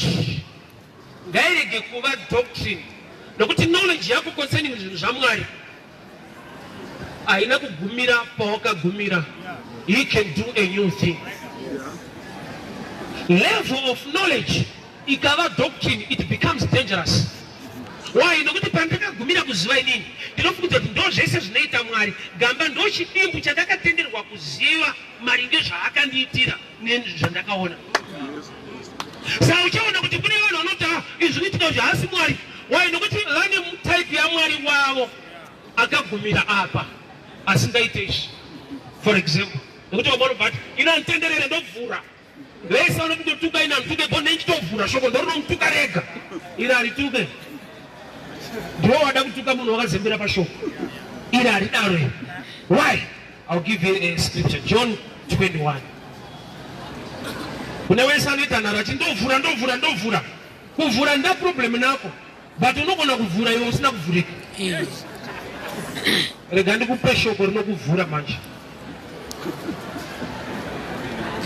Knowledge ngairege kuva doctrine, nokuti knowledge yako concerning zvinhu zvaMwari haina kugumira pawakagumira. He can do a new thing. Level of knowledge ikava doctrine, it becomes dangerous. Why? Nokuti pandakagumira kuziva inini, ndinofungidza kuti ndo zvese zvinoita Mwari. Gamba ndo chidimbu chandakatenderwa kuziva maringe zvaakandiitira nezvandakaona. Saka uchaona kuti kune vanhu vanoti, "Ah, izvi zvinoitika kuti haasi Mwari." Why? Nokuti vane type yaMwari wavo akagumira apa, asingaite izvi. For example, nokuti vamwe vanobva ati, "Ino handitenderere, ndovhura vese vanoti ndotuka, ina handituke bo, nenditovhura shoko ndorinomutuka rega, iri harituke." Ndiwo wada kutuka munhu wakazembera pashoko iri, haridaro iri. Why? I'll give you a scripture, John 21. Kune wese anoita nharo achi ndovhura, ndovhura, ndovhura, kuvhura nda problem nako, but unogona kuvhura iwe usina kuvhurika. Rega ndikupe shoko rinokuvhura manje.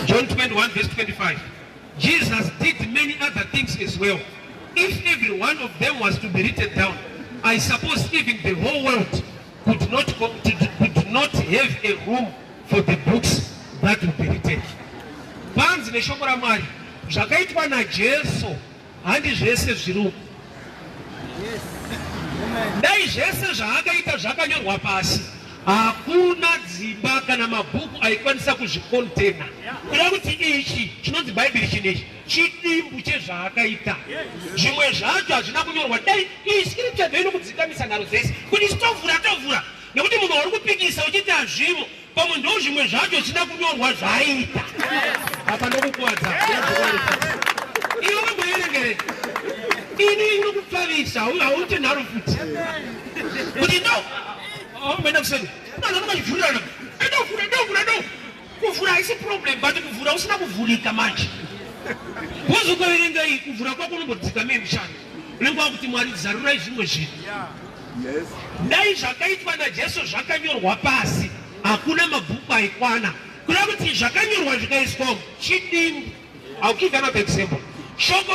John 21 verse 25: Jesus did many other things as well. If every one of them was to be written down, I suppose even the whole world could not have a room for the books that would be written. Panzi neshoko raMwari, zvakaitwa naJesu handi zvese zviri uku. Dai zvese zvaakaita zvakanyorwa pasi, hakuna dzimba kana mabhuku aikwanisa kuzvikontena. Kuda kuti ichi chinonzi Bhaibheri chinechi chidimbu chezvaakaita, zvimwe zvacho hazvina kunyorwa. Dai iyi scripture ndo inokudzikamisa nharo dzese kuti tovhura, tovhura, nekuti munhu wari kupikisa uchiti hazvimo, pamwe ndo zvimwe zvacho zvisina kunyorwa zvaaita. Apa ndokukuwadza iwe ukamboerengere ini inokupfavisa, hauite nharo futi kuti no omboenda kuseni vanhu vanokachivhurirana, ndovhura, ndovhura, ndo kuvhura haisi problem, but kuvhura usina kuvhurika manje, wozokaverenga iyi, kuvhura kwako unombodzika mie mushando unenge wakuti, "Mwari, zarurai zvimwe zvinhu." Dai zvakaitwa naJesu zvakanyorwa pasi, hakuna mabhuku aikwana. Kuda kuti zvakanyorwa zvikaiswa chidimbu. I'll give another example. Shoko